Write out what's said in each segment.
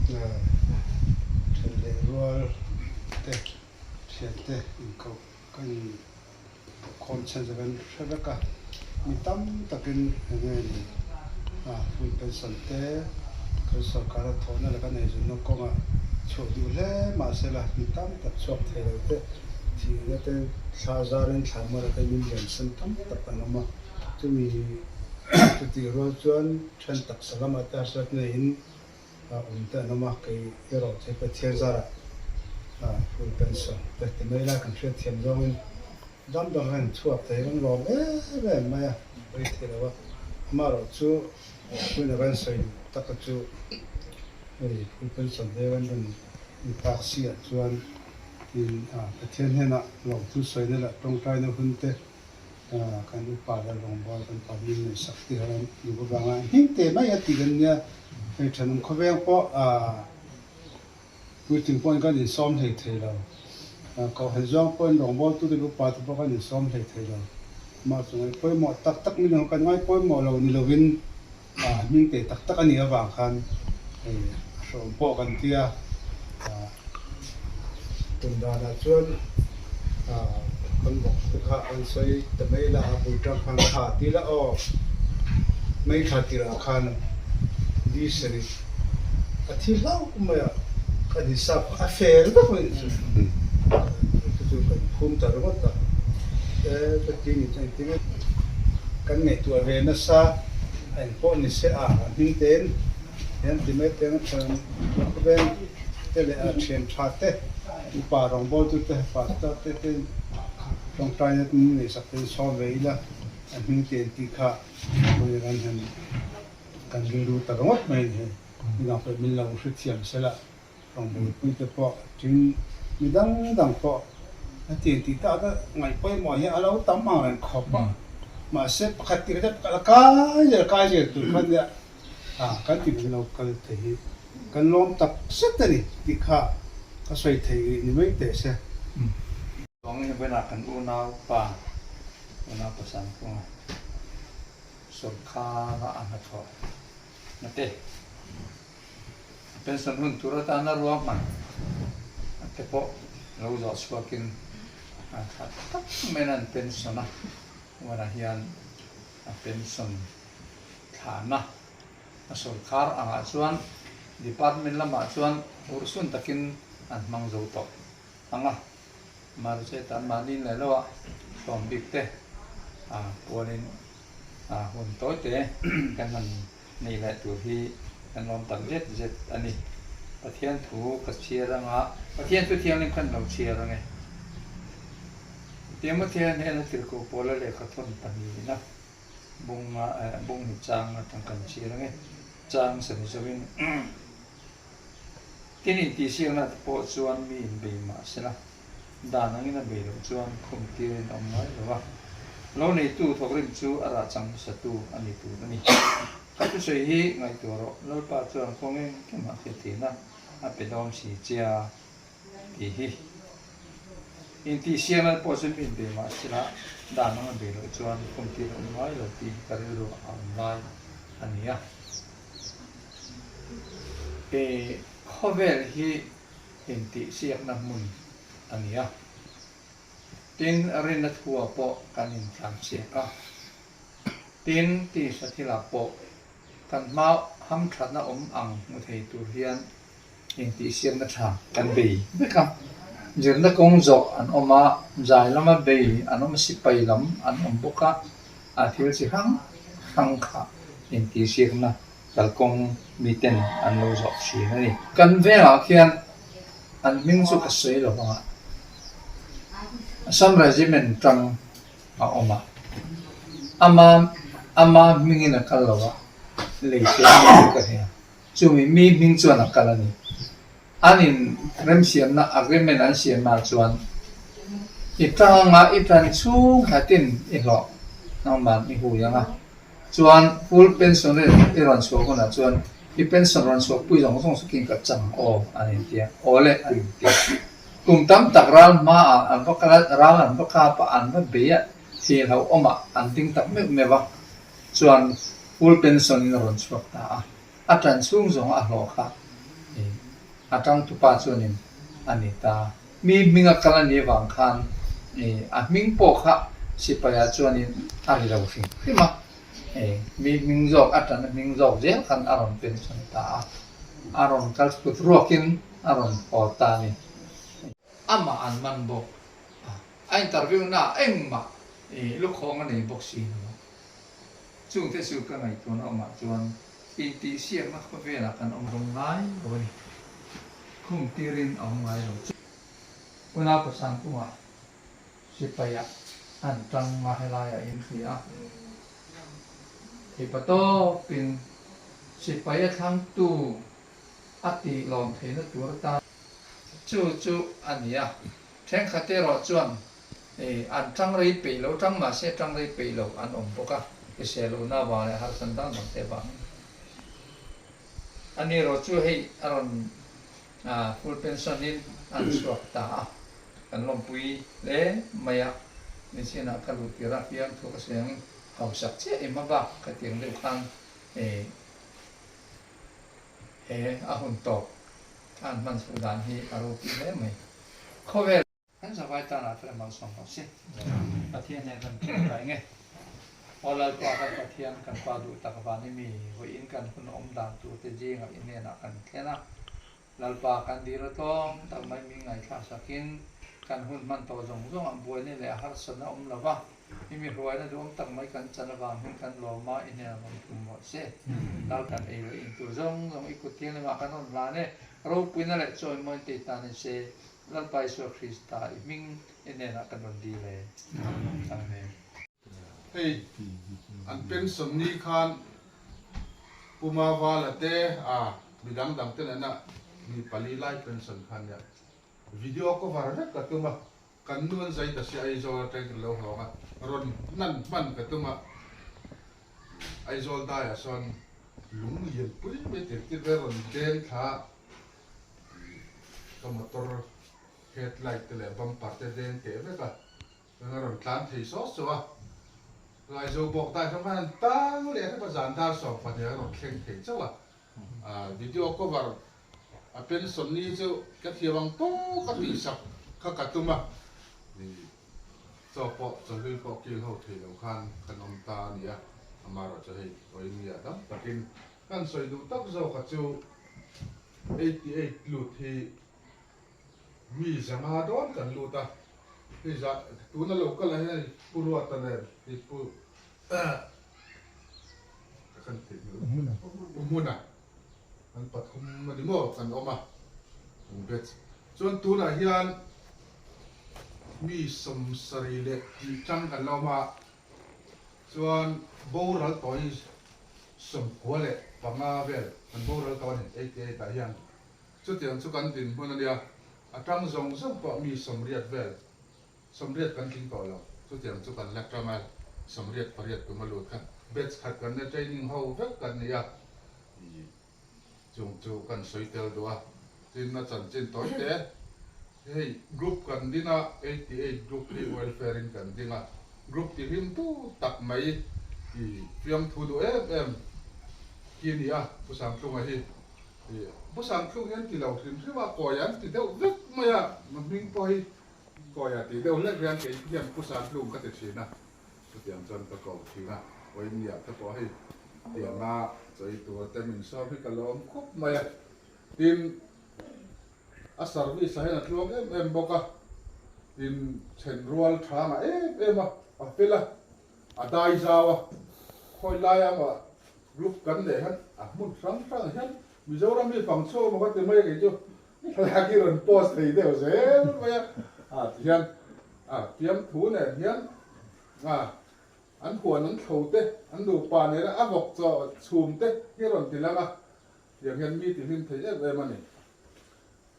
Then leh rual te thian te inkoh kan inkhawm chhan chu kan hre vek a, mi tam takin enge ni full pension te kan sorkar a thawhna leh kan eizawnna kawngah chhuah duh hle mahsela mi tam tak chhuak thei lo te thihna te thla zarin thla mawlh a min liansan tam tak an awm a, chumi chutih rual chuan then taksa lamah te harsat neiin awm te an awm a, kei erawh chu Pathian zarah full pension te ti mai la kan hriatthiam zawngin dam dang hian chhuak thei kan lawm em em mai a, rei thei lo a, amaherawh chu tuna kan sawi duh taka chu hei full pension te kan rawn ni tak si ah chuan tin Pathian hnenah lawmthu sawina leh tawngtaina hun te Kan upa leh rawngbâwl kan pa min ngaihsak tih har an duh avanga hming teh mai a tih kan nia. Hei thenawm khawveng pawh puitling pawhin kan insawm hlei thei lo. Kohhran zawng pawhin rawngbâwltute leh upate pawh kan insawm hlei thei lo. Mah chu ngaih pawimawh tak tak min kan ngai pawimawh lo ni lovin hming teh tak tak a nih avang khan hei a hrawm pawh kan ti a. Tum danah chuan kan bawk te kha an sawi ta mai la a bul tang khan tha ti la aw mai tha tirah khan di sarih a thi hlauh mai a kan hisap a fel vek mai chu chu chu kan phum ta ringawt a e ka ti ni chuan engtin nge kan ngaihtuah ve nasa a engpawh ni se a hming tein Hian ti mai teng atang khawveng te leh a thian tha te, upa rawngbawltu te, pastor te ten tawngtaina min ngaihsak ten sawm ve ila a hming te an tih kha vawiin ran hian kan rilru ta ringawt mai a ni hei. Midang pawh min lo hrethiam sela rawngbawlpui te pawh tin mi dang dang pawh a ti an tih tak a ngaih pawimawh hi a lo tam ang reng khawp a mahse pakhat tih kha chu a kai zel kai zel tur kha nia. A kan ti min lo kal te hi kan lawm tak zet a ni tih kha ka sawi thei rih ni mai teh se. Chuang hi vawiinah kan unau pa, unau pasal kunga sawrkhara a hnathawh na te, a pension hun tur atana ruahman te pawh lo zawh chhuakin a tha tak maiin an pension a, vawiinah hian a pension thlahna a sawrkhar angah chuan department lamah chuan urhsun takin an hmang zo tawh ang a, Marchet an mahni leh lo a hlawm bik te a pualin a hun tawi te kan han nei leh tur hi kan lawm tak zet zet a ni. Pathian thu ka chhiar anga Pathian thu thianghlim khan lo chhiar ang e. Timothea hnena tirhkoh pawla lehkha thawn pahnihna. Bunga eh bung hi chang atang kan chhir ange chang sa ni zoin tin intihsiakna te pawh chuan mi in bei mah sela dan angin a bei loh chuan khum tirin a awm ngai lo a, lo neitu thawkrim chu a rah chang hmasatu a ni tur a ni. Ka thusawi hi ngaihtuah rawh, Lalpa chuan kawng engkimah hriatthihna a pe dawn si che a. Tih hi intihsiamna pawh chu min bei mah sela dan anga bei loh chuan khumtir a awm ngai lo tih hi ka rilru a awm lai a ni a. He khawvel hi intihsiakna hmun a ni a, tin rinna thua pawh kan intlansiak a, tin tisa thilah pawh kan hma hamthatna awm ang hmu thei tur hian Intihsiakna tha kan bei vek a, zirna kawng zawh an awm a, zai lama bei an awm a, sipai lam an awm bawk a, a thil chi hrang hrang kha intihsiakna kalkawng miten an lo zawh thin a ni. Kan vengah khian an hming chu ka sawi lo vang a, Assam Regiment tang a awm a, ama ama hmingin a kal lo a, lei te a ni ka hria. Chumi mi hming chuan a kal a ni. An in remsiamna, agreement, an siamna chuan i tang anga i tan chhung khatin i hlawh nangman i hui ang a. Chuan full pension rate i rawn chhuah hunah chuan i pension rawn chhuah pui zawng zawng chu kin ka chang aw an inti a, aw le an inti a. Kum tam tak ral hmaah an va kal a, ral an va kap a, an va bei a, thih hlauhawmah an ding tak meuh meuh a. Chuan full pension in a rawn chhuak ta a, a tan chhung zawng a hlawh kha A tangtupa chuanin a ni ta. Mi hming a kal a nih avang khan a hming pawh kha sipaia chuanin a ri lo hrim hrim a. Mi hming zawk a tan hming zawk zel khan a rawn pension ta a, a rawn kal kut ruakin a rawn haw ta a ni. Amah an man bawk a, a interview naah engmah lukhawng a nei bawk si lo a. Chungte chu ka ngaihtuahna awmah chuan intihsiakna khawvelah kan awm rawng ngai lo a ni. Khum tirin a awm ngai lo. Unau pasang kungah sipaiah an tang a helaiah in hria a. Theipa tawpin sipai a thlangtu a tih lawm theihna tur atan chu chu a ni a. Thenkhat erawh chuan an tang rei peih lo, tang mah se tang rei peih lo an awm bawk a, hrisel lohna avang leh harsan dang dang te avangin. Ani erawh chu hei a rawn full pension in an chhuak ta a, kan lawmpui hle mai a, nichinah ka luh tir a, fiamthu ka sawi angin hausak chiah em a bak khatiang deuh khan he a hun tawp an hman chhuh dan hi a ropui hle mai. Khawvel. Kan zavai tanah te malsawm rawh se. Pathian nen kan thu kai nge. Aw Lalpa kan Pathian kan Pa duh tak van i mi vawiin kan hun awm dan tur te zingah i hnenah kan thlen a. Lalpa kan dil a tlawm tak mai mi ngaithla sakin kan hun hman tawh zawng zawngah buaina leh harsatna awm lo va, i mi hruaina duhawm tak mai kan chan avang hian kan lawm a, i hnenah rawn tum rawh se. Lal kan ei leh in tur zawng zawng i kut thianghlimah kan rawn hlan e, ropuina leh chawimawi te i tan i se, Lalpa Isua Krista i hming i hnenah kan rawn dil e. Amen. Hei an pension ni khan Puma Vala te a midang dang te nena mi pali lai pension khan nia video cover vek ka tum a, kan nu an zai ta si Aizawl atangin kan lo hawng a, rawn hnan hman ka tum a, Aizawl daiah sawn lung lian pui mai tir tir ve rawn deng thla a. Ka motor headlight te leh bumper te deng teh vek a, chuan a rawn tlan thei sawt sawt a, Laizo bawk dai hlawm khan an tang leh hrep a, zan dar 12 a rawn thleng thei chauh a, video cover a pension ni chu ka thiam ang tawk a tihsak kha ka tum a, chaw pawh chawhlui pawh kil ho thei lo khan kan awm ta a ni a, amaherawhchu hei Oimia dam takin Kan sawi duh tak zawk a chu 88 lut hi mi zanga dawn kan lut a, hei za tuna lo kal ah hian hei Pu Ruata nen hei Pu ka kan theih hmel Pu Hmuna an pathum a ni maw kan awm a an batch chuan tunah hian mi 70 leh tih tang kan la awm a. Chuan boral tawh hi 95 vel kan boral tawh a ni 88 ah hian. Chutiang chu kan dinhmun a nia, a tang zawng zawng pawh mi 80 vel, 80 kan tling tawh lo, chutiang chu kan la tang a, 88 tum a lut kha batch khat kan la training ho vek kan ni a, chung chu kan sawi tel duh a, tin a chanchin tawi te hei group kan ding a, 88 group hi welfare in kan ding a, group ti hlim tu tak mai i fiamthu duh em em hi a ni a, Pu Sangtlunga hi i Pu Sangtlung hi an ti lo hrim hrim a, kawi an ti deuh vek mai a, hming pawh hi kawi a tih deuh hlek hian kei hian Pu Sangtlung ka ti thin a. Chutiang chuan ka ko thin a, Oimia te pawh hei tianga chawi tur te min sawm hi ka lawm khawp mai a, tin a service ah hian a tluang em em bawk a, tin then rual thangah em em a, a fel a, a dai zau a, khawi lai amah group kan neih hian a hmun hrang hrang hian Mizoram hi fang chhuak emaw ka ti mai a kei chu thlalak hi rawn post thei deuh zel mai a, ah tihian ah fiamthu nen hian ah an huan an thlo te an nupa nena a vawk chaw chhum te hi rawn ti lang a, tiang hian mi ti hlim thei em em a ni.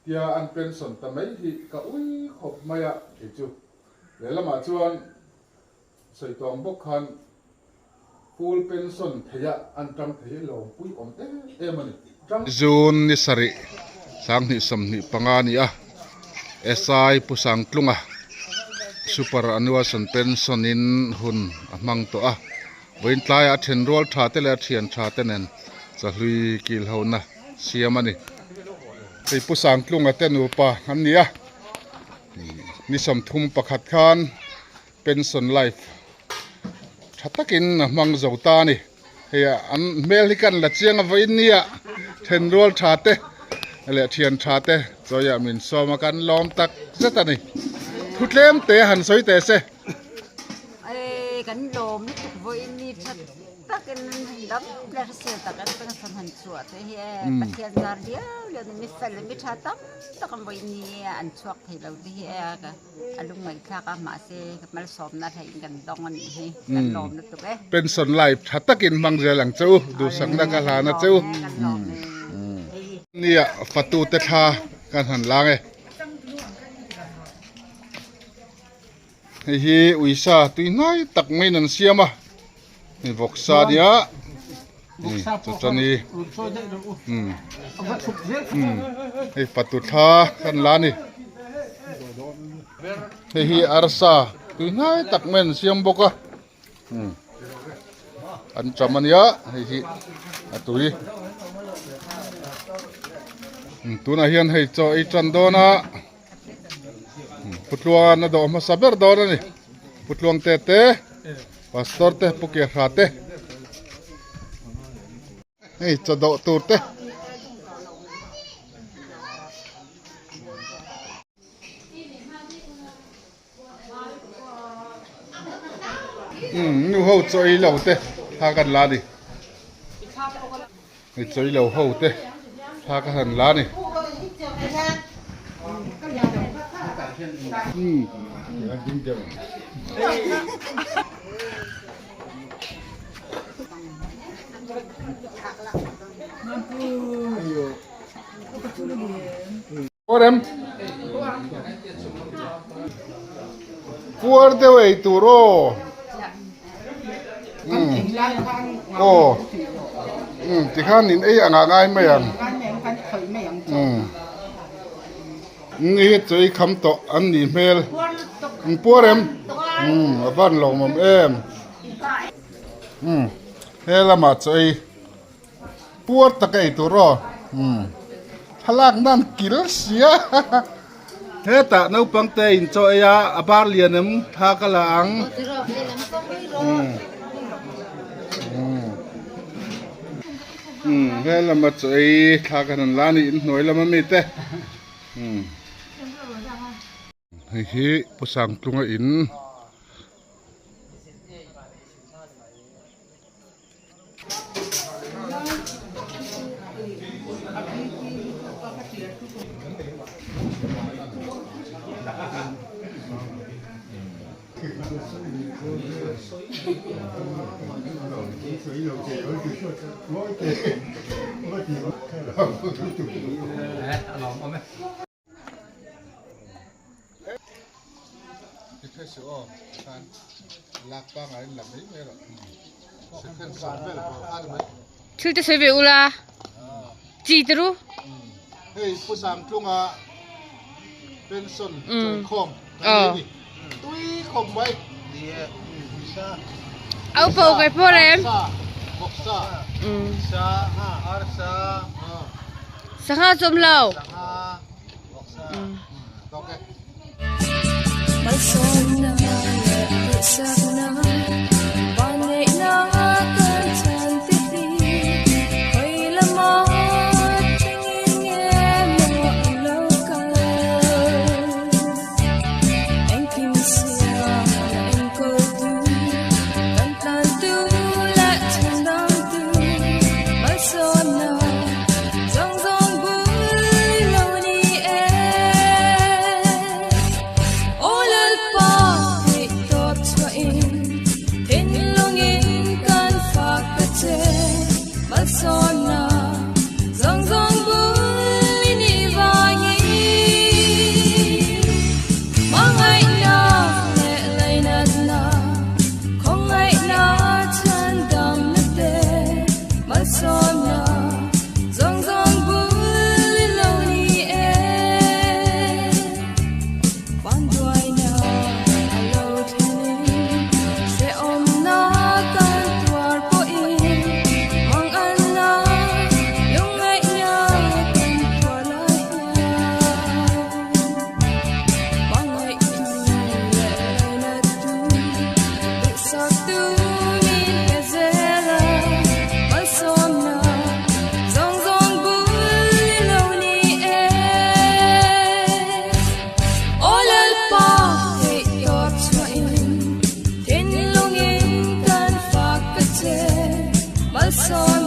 Tia an pension ta mai hi ka ui khawp mai a kei chu lehlamah chuan Sawi tawng bawk khan full pension theia an tang thei hi lawmpui awm em em a ni. Tang. June ni sarih 2025 a ni a, SI Pu Sangtlunga Super Annuation Pension in hun a hmang tawh a, vawiin tlaiah a then rual tha te leh a thian tha te nen chahlui kil ho na siam a ni. Hei Pu Sangtlunga te nupa an ni a, ni 31 khan pension life tha takin a hmang zo ta a ni. Hei an hmel hi kan la chiang a vawiin nia thenrual tha te leh thian tha te chawiah min sawm a kan lawm tak zet a ni. Thu tlem te han sawi teh se. Kan lawm lutuk vawiin ni tha takin dam leh hrisel tak an pension han chhuah te hi e Pathian zar viau lian mi fel mi tha tam tak an vawiin ni an chhuak thei lo te hi e a lungngaihthlak a mahse malsawmna hlei in kan dawng a nih hi kan lawm lutuk e. Pension life tha takin hmang zel ang che u duhsakna ka hlan a che u. Nia fatute thla kan han lang e. Hei hi uisa tui hnai tak maiin an siam a hei vawksa a nia chutani hei fatu thla kan la a ni hei hi arsa tui hnai tak maiin an siam bawk a an cham a nia hei hi a tui tunah hian hei chaw ei tan dawn a. Putluan a dawh hmasa ber dawn a ni. Putluang te te, pastor te, pu Kehra te. Hei chaw dawh tur te. Nu ho chaw ei lo te thla kan la a ni. Hei chaw ei lo ho te thla ka han la a ni. Puar em? Puar deuh ei tur aw. Aw. Tikhan in ei anga ngai mai ang. Ni hi chawi kham tawh an nih hmel. Puar em? A van lawmawm em. He lamah chawi. Puar tak a ei tur aw thlalak nan kil sia hetah naupang te in chaw ei a a bar lian em thla ka la ang he lama chaw ei thla ka han la a ni inhnuai lama mi te. Hei hi Pu Sangtlunga in Thil te sawi ve ula chi te ru. Hei Pu Sangtlunga pension chawikhawm kan nei ni. Tui khawp mai. Au po kai pawh rem. Bawksa, sa, arsa, Sangha chawm lo. Sangha, bawksa. Tawk e. Malsawm.